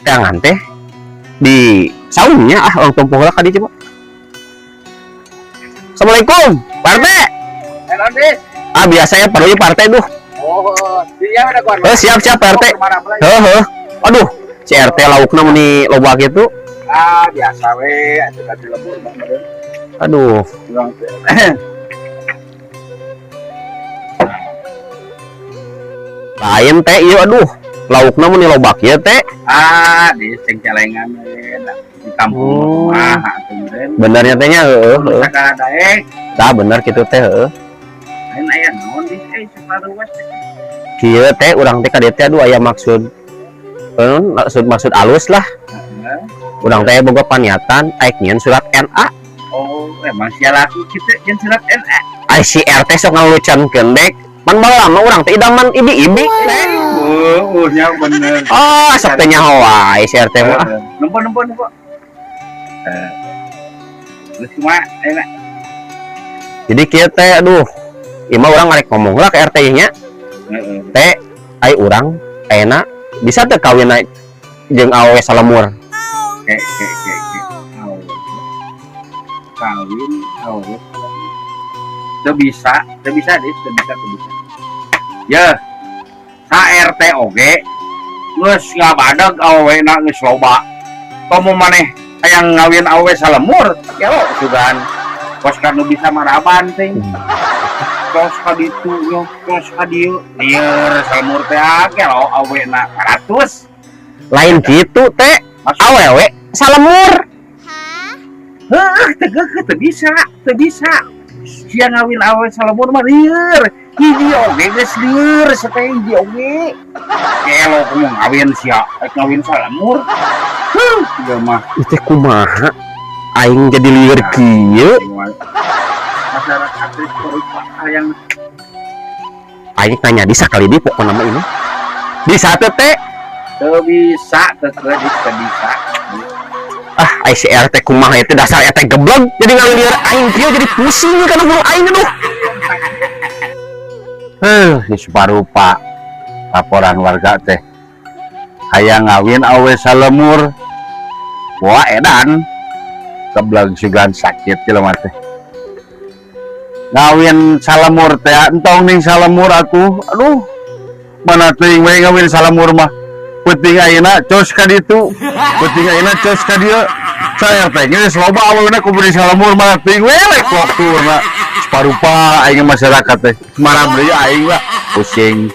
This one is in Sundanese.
Teangan teh di saungnya, ah, urang tempo heula ka dieu coba. Assalamualaikum, Pak RT. Ah, biasa ya, perlu Pak RT, duh. Oh, iya ada kawan. Eh, siap siap, Pak RT. Heuh heuh. Aduh, si RT laukna meni loba gitu. Ah, biasa we, atuh ka lembur mah meureun. Aduh, Urang teh. Lain teh ieu, aduh. Laukna meni loba kieu teh. Ah, di cengcelengan we da, di kampung mah atuh meureun. Benernya teh nya, heuh heuh. Sakala daek, Tah, bener kitu teh, heuh. Lain aya naon di saparuas teh. Kieu teh urang teh ka dieu teh, aduh, aya maksud maksud maksud alus lah. Heeh. Urang teh boga paniatan aek nyieun surat NA. Oh, emang sia laku kitu jeung surat NA. Ai si RT sok ngalucankeun dek. Pan baheula mah urang teh idaman ibi-ibi teh. Oh, nya bener. Oh, sok teh nyaho wae si RT mah. Ah. Nempo nempo nempo. Eh. Geus kumaha ayeuna? Jadi kieu teh, aduh. Ieu mah urang ngarek ngomong lah ke RT nya. Heeh. Teh, ai urang ayeuna bisa teu kawin jeung awewe salemur? Ke ke ke ke. Awewe. Kawin awewe. Teu bisa, teu bisa deh, teu bisa, teu bisa. Ya. Sa RT oge geus ngabadag awewena geus loba. Komo maneh hayang ngawin awewe salemur, ya lo sugan. Kos ka nu bisa maraban teh. Kos ka ditu nya, kos ka dieu. Lieur salemur teh ake lo awewena 100. Lain gitu teh, awewe salemur. Heuh, teu geukeuh, teu bisa, teu bisa. Sia ngawin awewe salemur mah lieur. Hiji oge geus lieur, sateh hiji oge. Gelo kumaha ngawin sia, rek ngawin salemur. Huh, ieu mah. Ieu teh kumaha? Aing jadi lieur kieu. Masyarakat teh hayang. Aing nanya di sakali di pokokna mah ini. Bisa teh teh? Teu bisa, teu teu teu bisa. Ah, ai si RT kumaha itu, dasar RT geblek jadi ngalieur aing kieu, jadi pusing kana bulu aing, aduh. Heuh, di Suparupa laporan warga teh hayang ngawin awe salemur. Wah, edan. Geblek sugan sakit jelema teh. Ngawin salemur teh entong ning salemur atuh. Aduh. Mana teuing we ngawin salemur mah. Penting ayeuna cos ka ditu. Penting ayeuna cos ka dieu. Saya teh geus loba awewena kudu salemur mah teuing we lek waktuna. Suparupa aing masyarakat teh. Marah deui aing lah. Pusing.